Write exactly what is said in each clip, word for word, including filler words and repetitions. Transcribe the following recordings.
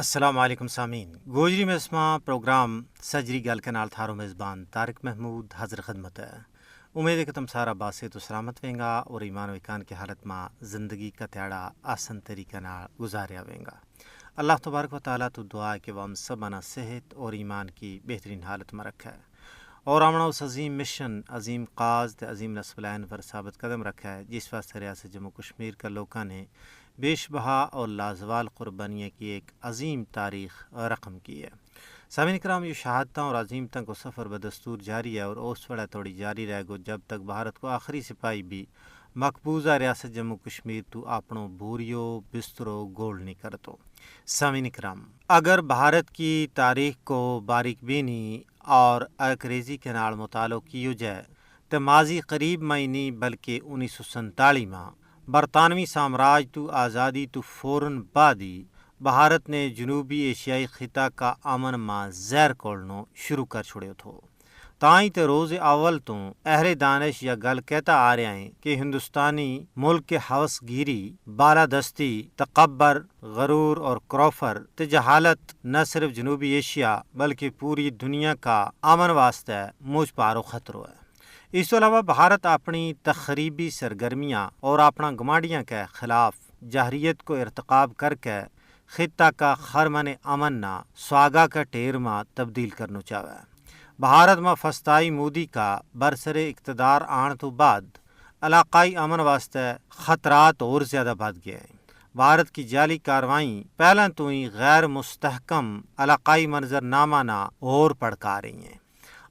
السلام علیکم سامین، گوجری میں اسما پروگرام سجری گل کے نال تھارو میزبان طارق محمود حاضر خدمت ہے۔ امید ہے کہ تم سارا باسے تو سلامت وینگا اور ایمان و ایکان کی حالت ما زندگی کا تیاڑا آسن طریقہ نال گزاریا وینگا۔ اللہ تبارک و تعالیٰ تو دعا ہے کہ وہ ہم سب انا صحت اور ایمان کی بہترین حالت ما رکھا ہے۔ اور آمنا اس عظیم مشن، عظیم قاز تے عظیم نسبلائن پر ثابت قدم رکھا ہے، جس واسطے ریاست جموں کشمیر کا لوکاں نے بیش بہا اور لازوال قربانیاں کی ایک عظیم تاریخ رقم کی ہے۔ سامعین کرام، یوہ شہادتاں اور عظیمتاں کو سفر بدستور جاری ہے اور اوس وڑا توڑی جاری رہ گو، جب تک بھارت کو آخری سپاہی بھی مقبوضہ ریاست جموں کشمیر تو اپنو بوریو بسترو گول نہیں کرتو۔ سامعین کرام، اگر بھارت کی تاریخ کو باریک بینی اور اکریزی کے نال مطالعو کیو جائے، تے ماضی قریب ما ہی نہیں بلکہ انیس سو سینتالیس ما برطانوی سامراج تو آزادی تو فوراً بعد ہی بھارت نے جنوبی ایشیائی خطہ کا امن ما زہر کولنو شروع کر چھوڑیو تھو۔ تائیں تے روز اول تو اہل دانش یا گل کہتا آ رہیا ہیں کہ ہندوستانی ملک کے حوث گیری، بالادستی، تکبر، غرور اور کروفر تے جہالت نہ صرف جنوبی ایشیا بلکہ پوری دنیا کا امن واسطے مچ پارو خطرو ہے۔ اس تو علاوہ بھارت اپنی تخریبی سرگرمیاں اور اپنا گمانڈیاں کے خلاف جہریت کو ارتقاب کر کے خطہ کا خرمن امن نا سواگا کا ٹیر ما تبدیل کرنو چاہوے۔ بھارت ما فستائی مودی کا برسر اقتدار آن تو بعد علاقائی امن واسطے خطرات اور زیادہ بڑھ گیا ہیں۔ بھارت کی جعلی کاروائیں پہلاں تو ہی غیر مستحکم علاقائی منظرنامہ نا اور پڑکا رہی ہیں۔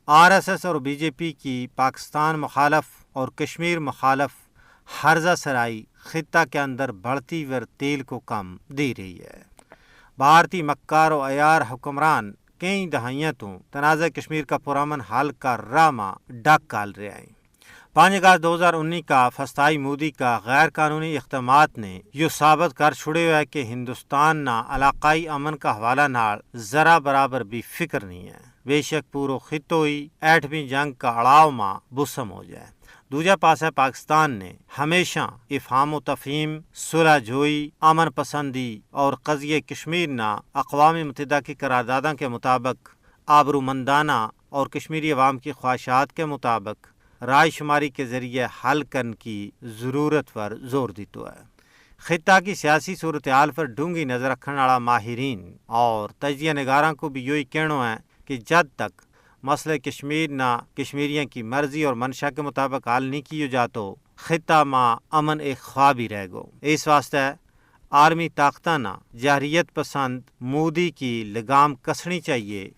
آر ایس ایس اور بی جے پی کی پاکستان مخالف اور کشمیر مخالف ہرزہ سرائی خطہ کے اندر بڑھتی ور تیل کو کم دی رہی ہے۔ بھارتی مکار و عیار حکمران کئی دہائیاں تو تنازع کشمیر کا پرامن حل کا راہ ما ڈاک کال رہیا ہیں۔ پانچ اگست دو ہزار انی کا فستائی مودی کا غیر قانونی اقدامات نے یوہ ثابت کر چھڑیو ہے کہ ہندوستان نا علاقائی امن کا حوالہ نال ذرا برابر بھی فکر نہیں ہے۔ بے شک پورو خطو ہی ایٹمی جنگ کا اڑاؤ ما بسم ہو جائے۔ دوجہ پاسے پاکستان نے ہمیشہ افہام و تفہیم، صلح جوئی، امن پسندی اور قضیہ کشمیر نا اقوام متحدہ کی قرارداداں کے مطابق آبرومندانہ اور کشمیری عوام کی خواہشات کے مطابق رائے شماری کے ذریعے حل کرن کی ضرورت پر زور دیتو ہے۔ خطہ کی سیاسی صورتحال پر ڈونگی نظر رکھن آڑا ماہرین اور تجزیہ نگاراں کو بھی یوہی کہنو ہے کہ جد تک مسئلہ کشمیر نا کشمیریاں کی مرضی اور منشا کے مطابق حل نہیں کیو جاتو، خطہ ما امن ایک خواب ہی رہ گو۔ اس واسطے عالمی طاقتاں نا جہریت پسند مودی کی لگام کسنی چاہیے،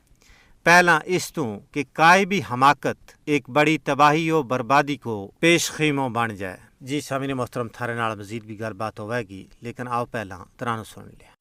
پہلاں اس تو کہ کائے بھی حماقت ایک بڑی تباہی و بربادی کو پیش خیمو بن جائے۔ جی سامعین محترم، تھارے نال مزید بھی گل بات ہووے گی، لیکن آؤ پہلاں ترانو سن لیا۔